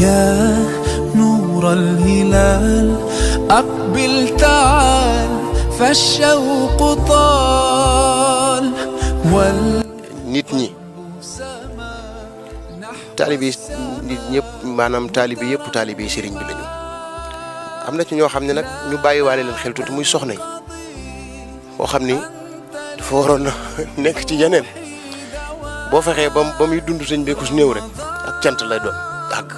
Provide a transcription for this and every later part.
يا نور الهلال أقبل تعال فالشوق طال nit ñi taalibe nit ñëpp maanaam taalibe yëpp taalibe sëriñ bi lañu am na ci ñoo xam ne nag ñu bàyyiwaale leen xel tuuti muy soxna yi boo xam ni dafa waroon na nekk ci yeneen boo fexee ba muy dund sëñ bi ku si néew rek ak cant lay doon àgg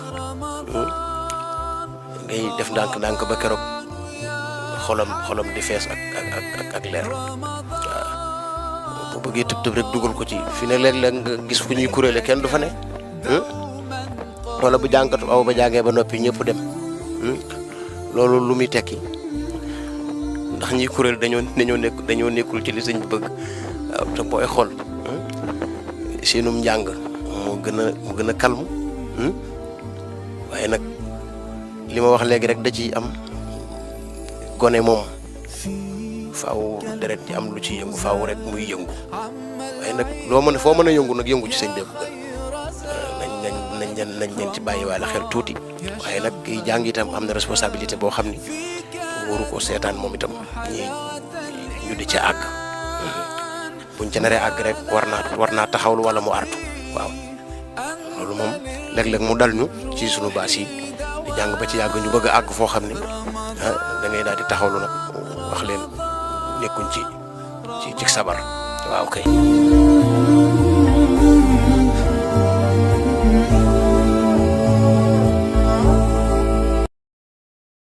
ngay def ndànk-ndànk ba keroog xolam di fees ak leer waaw bu bëggee tëb rek dugal ko ci fi ne léeg-léeg nga gis fu ñuy kuréele kenn du fa ne wala bu jàngatu aw ba jàngee ba noppi ñëpp dem loolu lu muy tekki ndax ñiy kuréel dañoo nekkul ci li sëñ bi bëgg waaw te booy xool seenum njàng moo gën a calme waaye nag li ma wax léegi rek da ciy am gone moom faaw deret ci am lu ci yëngu faaw rek muy yëngu waaye nag foo mën a yëngu nag yëngu ci sëñ bi nañ leen ci bàyyiwaale xel tuuti waaye nag kiy jàng itam am na responsabilité boo xam ni waru ko seetaan moom itam ñu di ca àgg buñ ca naree àgg rek war naa taxawlu wala mu artu waaw loolu moom léeg-léeg mu dal ñu ci sunu baas yi di jàng ba ci yàgg ñu bëgg a àgg foo xam ne da ngay daal di taxawlu nag wax leen nekkuñ ci sabar waaw kay